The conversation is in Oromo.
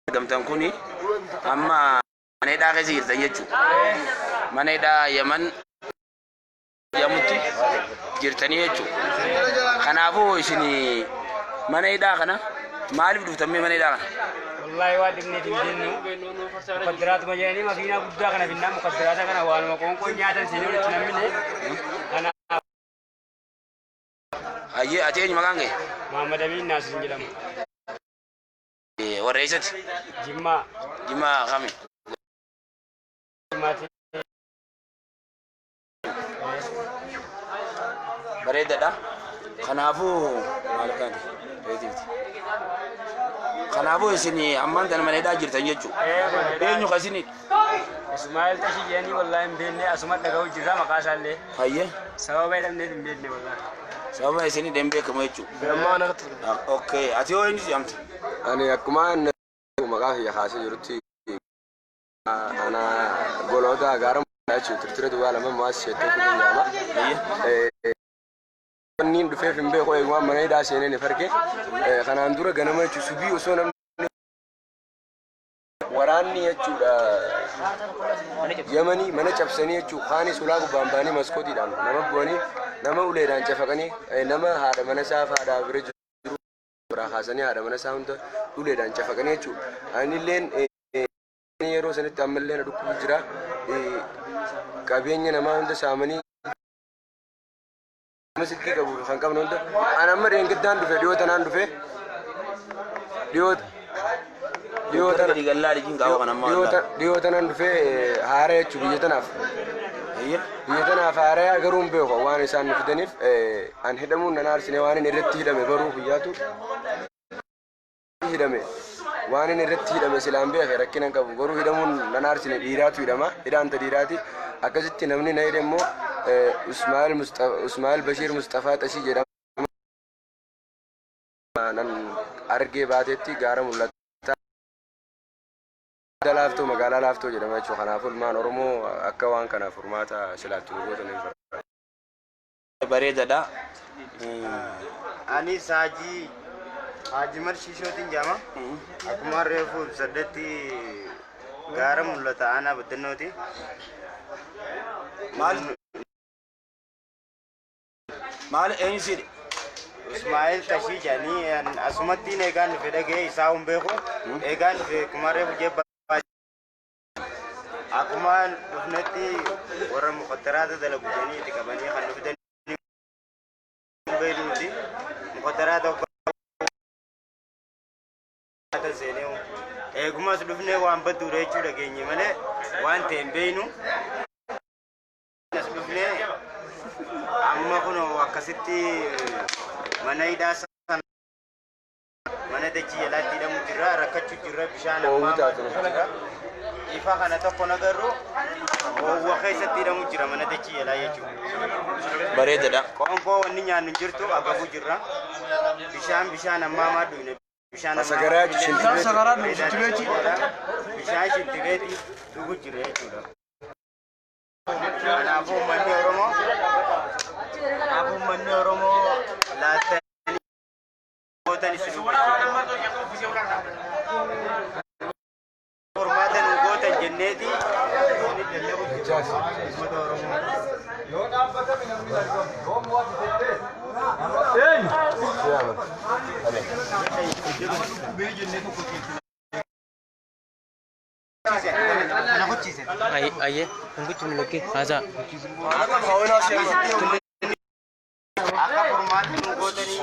Argamtan kuni amma mana hidhaa keessa jirtan jechuudha. Mana hidhaa Yaman jedhamutti jirtanii jechuudha. Kanaafuu isin mana hidhaa kana maaliif dhuftan mee mana hidhaa kana? Wallaahi waan dhibneef hin beeknu. Mukaddaraatuma jedhanii makiinaa guddaa kana finnaan mukaddaraata kana waanuma qoonqoo nyaatan seenee walitti namine. Kanaaf Hayyee ati eenyu maqaan kee? Muhammad Amiin Naasir jedhama. Warra eessatti? Jimmaa. Jimmaa kami? Jimmaatti. Bareedadha. Kanaafuu maal kaati? Reetiifti. Kanaafuu isin ammaan tana mana hidhaa jirtan jechuudha. Eenyu ka isin Ismaa'eel Tashii jedhanii wallaahi hin beekne asuma dhaga'u jirra maqaa isaallee. Hayyee Sababa hidhamneef hin beekne wallaahi. Sababa isin hidhan beekamu jechuudha. Okay. Ati hoo eenyu jedhamta? Ani akkuma maqaa kiyya kaasee jirutti ana goloota gaara jechuudha. Tirtira duwwaa lama maas sheettoo fiduun jedhama. Hayyee. Wanni dhufeef hin beeku eegumaan mana hidhaa seenee ni farke. Kanaan dura ganama jechuun subii osoo namni waraanni jechuudha Yamanii mana cabsanii jechuudha kaanis ulaa gubbaan ba'anii maskootiidhaan nama bu'anii nama uleedhaan cafaqanii nama haadha mana isaa haadha bira jiru biraa kaasanii haadha mana isaa hunda uleedhaan cafaqanii jechuudha. Anilleen yeroo sanitti ammallee na dhukkubu jira. Qabeenya namaa hunda saamanii nama silkii qabu kan qabne hunda an amma dheengaddaan dhufe dhiyoo tanaan dhufe dhiyoo dhiyoo tana Gadi gallaa lijiin qabu kan ammaa dhiyoo ta- dhiyoo tanaan dhufe haara jechuu biyya tanaaf Hayyee. biyya tanaaf haaraya garuu hin beeku waan isaan nu fidaniif an hidhamuun nan aarsine waan inni irratti hidhame baruu guyyaatu hidhame waan inni irratti hidhame silaan beeke rakkina hin qabu garuu hidhamuun nan aarsine dhiiraatu hidhama hidhaan ta dhiiraati akkasitti namni na hidhe immoo Usmaa'il Usmaa'il Bashiir Musxafaa Xashii jedhama nan argee baatetti gaara mul'ata laaftoo magaalaa laaftoo jedhama jechuudha kanaafuu ilmaan Oromoo akka waan kanaaf furmaata silaatti nu gootan hin barbaada. Bareedadha. Anis Haajii Haajii Marshiishootiin jedhama. Akkuma reefu ibsadhetti gaara mul'ata aanaa baddannooti. Maal maal eenyu siidhe? Ismaa'eel Tashii jedhanii asumattiin eegaan dhufe dhaga'ee isaa hin beeku. Eegaan dhufe akkuma reefu jee akkuma dhufnetti warra muqaddaraata dalagu jedhanii itti qabanii kan nu fidan beeknuti muqaddaraata seenee eegumas dhufnee waan badduudha jechuu dhageenye malee waan ta'e hin beeknu. As dhufnee amma kunoo akkasitti mana hidhaa sana mana dachii jalaatti hidhamu jirra rakkachuu jirra bishaan Oowwu ammaa taate. jira. Ifa kana tokko nagarru oowwa keessatti hidhamu jira mana dachii jalaa jechuudha. Bareedadha. Qoonqoo wanni nyaannu hin jirtu agabuu jirra. Bishaan bishaan ammaa maa dhuyne bishaan ammaa Sagaraa jechuun bishaan shintibeeti dhugu jira jechuudha. Kanaafuu uummanni Oromoo kanaafuu uummanni Oromoo laaltanii gootan isin furmaata nu gootan jenneeti isinit lallabu jira uummata Oromoo. Ayyee, kun gochuun lakkee haasaa. Akka furmaata nu gootanii.